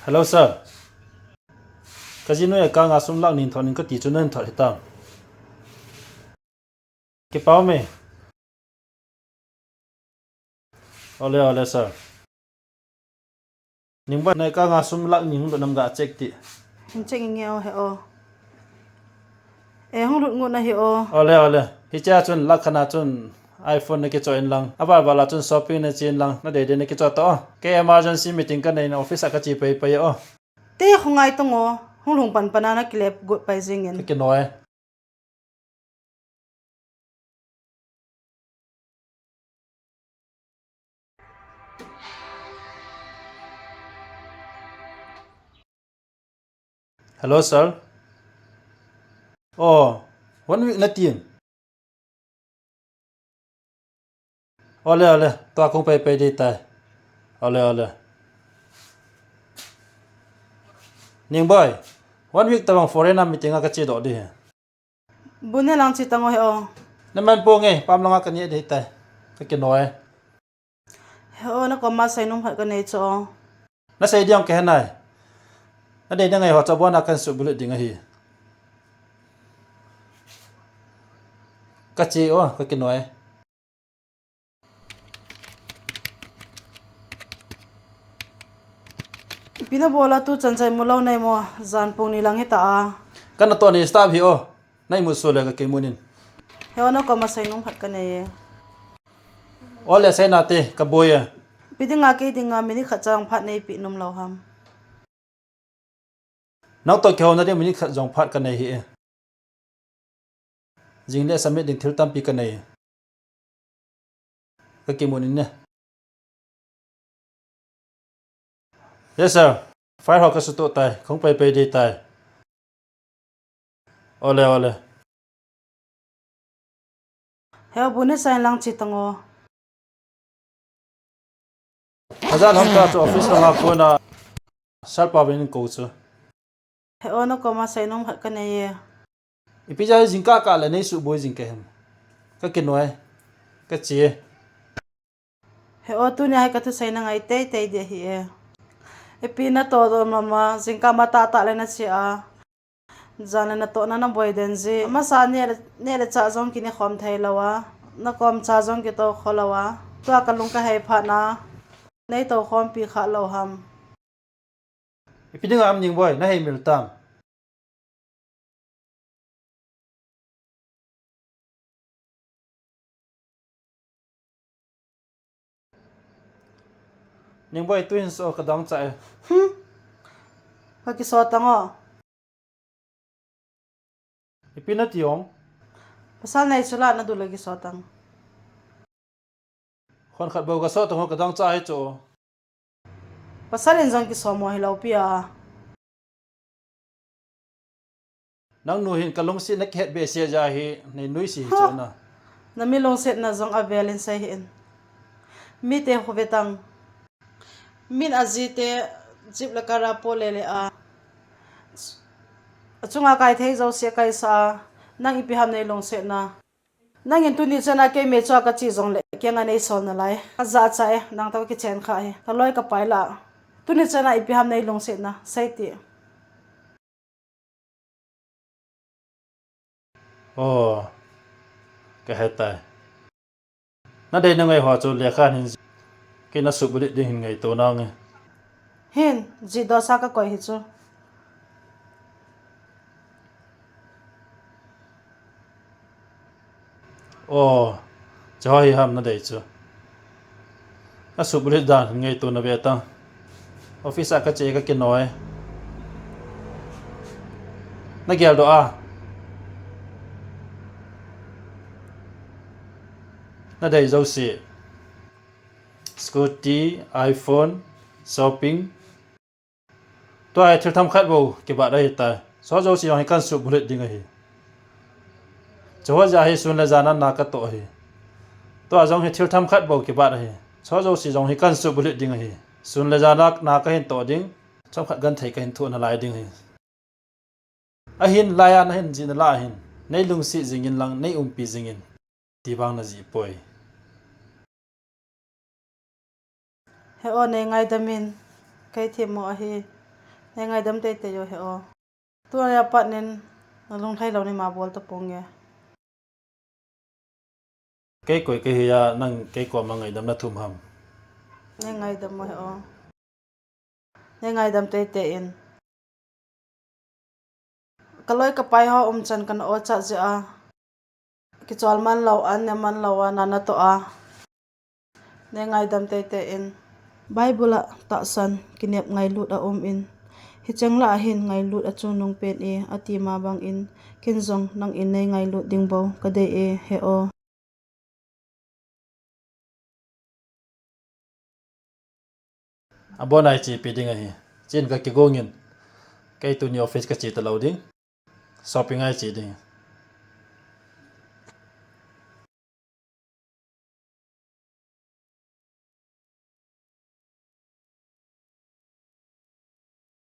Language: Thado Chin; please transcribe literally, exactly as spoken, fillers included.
Hello, sir. Ka jinu account a sum lakh ni hin thot in kati chu nahin thot hitam? Kipah ume. Ole, ole, sir. Ningboi, na account a sum lakh ni hung lut nam ga check ti. Hin check inge o, he o. E, hung lut ngut na hi o. Ole, ole. Hichea chun lakh khat na chun iPhone na kicho in lang. Aval val a chun shopping na che in lang. Na dei dei na kicho ta o. Kei emergency meeting ka nei in office a ka che pai pai o. Te khongai tong o. Hung lhung pan pan a na kile got pai jing in. Ka kinoi. Hello, sir. Oh, one week na tin. Ole, ole, tua kong pai pai dei tai. Ole, ole. Ningboi, one week tabang foreign a meeting a ka che doh di. Bu ne lang che tang o, he o. Na man po nge, pam langa ka ni dei tai. Ka kinoi. He o, na koma seinom khat ka nei chu o. Na sei diang ka he nai. Na dei na ngai ho chu abon a kan subulhit ding ahi. Ka che o, ka kinoi. Ipi na bol a tu chan chai mu lou nei mo, jan pung ni lang hita a. Ka natoh ni staff hi o, na imut suh le ka kimu in. He o, na koma seinom khat ka nei e. Ole, sei na te, ka boi e. Ipi dinga kei dinga minute khat chang phat nei pe nom lou ham? Nang toh kihouna ding minute khat jong phat ka nei hih e. Jing le submit ding thil tampi ka nei. Ka kimu in ne. Yes, sir. File ho ka sutoh tai. Kong pai pai dei tai. Ole, ole. He o, bu ne sei lang che tang o. Ajan hom ta chu office langa kona sir pa vin ko chu. He o, na koma seinom khat ka nei e. Ipi jeh a jingkah kah le nei suboi jing ka hem? Ka kinoi. Ka che. He o, tuni a hi ka thusei na ngai tei tei ding ahi e. Ipi na toh doh mama, jingkah ma tah tah le na che a. Jan le natohna na boi den ji. Amasa neh le, neh le chah jong kine khom thei lou a. Na kom cha jong kito kho lou a. Tua ka lung ka hei phat na. Nei to khompi kha lou ham? Ipi dinga am Ningboi, na hei mil tam? Ningboi, tuhin so ka dang cha e. Hmm. Ka kiso tang o. Ipi na ti ong? Pasal nei chu la na du le kiso tang. Khon khat bou ka so tang ho ka dang cha hi chu. Pasal in jong kiso mo hi lou pi a. Nang nu hin ka lungset na kihet behseh jeh a hi nei nuisat hi chu na. Na mi lungsetna jong avel in sei hih in. Mite khu ve tang. Min a jite jeep le car a po le le a. Achunga kai thei jouse kai sa a. Nang ipi ham nei lungsetna. Nangin tuni chana kei mei chua ka che jongle, kei nga nei sol nalai. Ka jachat e, nang toh ka kichen kha e, ka loi ka pai la. Tuni chana ipi ham nei lungsetna, sei ti. Oh, ka hetai. Na dei na ngai ho chu lekha hin, kei na subulhit ding hin ngaito nange. Hin, jih doh sa ka koi hi chu. Oh, chu hi ham na dei chu. Na subulhit dan ngaito na ve tang. Office a ka che ka kinoi. Na gel doh a. Na dei jouse. Scooty, iPhone, shopping. Tua hi thil themkhat bou kibat ahitai. Chu jouse jong hi kan subulhit ding ahi. Chu ho jeh a hi sun le jan a na ka toh ahi. Tua jong hi thil themkhat bou kibat ahi. Chu jouse jong hi kan subulhit ding ahi. Sun le jan a na ka hin toh ding. Themkhat genthei ka hin thoh nalai ding ahi. Ahin laiya na hin jih nalai hin. Nei lungset jing in lang, nei umpi jing in. Ti vang na jih poi. He o, nei ngaidam in, kei themmo ahi. Nei ngaidam teitei o he o. Tua pat nin nalung lhai lou ni ma bol ta pong e. Kei koi kahi a nang kei koma ngaidam na thum ham? Nei ngaidam o he o. Nei ngaidam teitei in. Kaloi kapai ho umchan kana o cha jia. Kichol man lou an ne man lou a nana to a. Nei ngaidam teitei in. Bible a tahsan kinep ngailut a um in. Hicheng lah a hin ngailut a chungnung pen e ati ma bang in. Ken jong nang in nei ngailut ding bou kadei e he o. Abon a iche pi ding ahi. Chin kakigong in. Kei tuni office kache talou ding. Shopping a iche ding.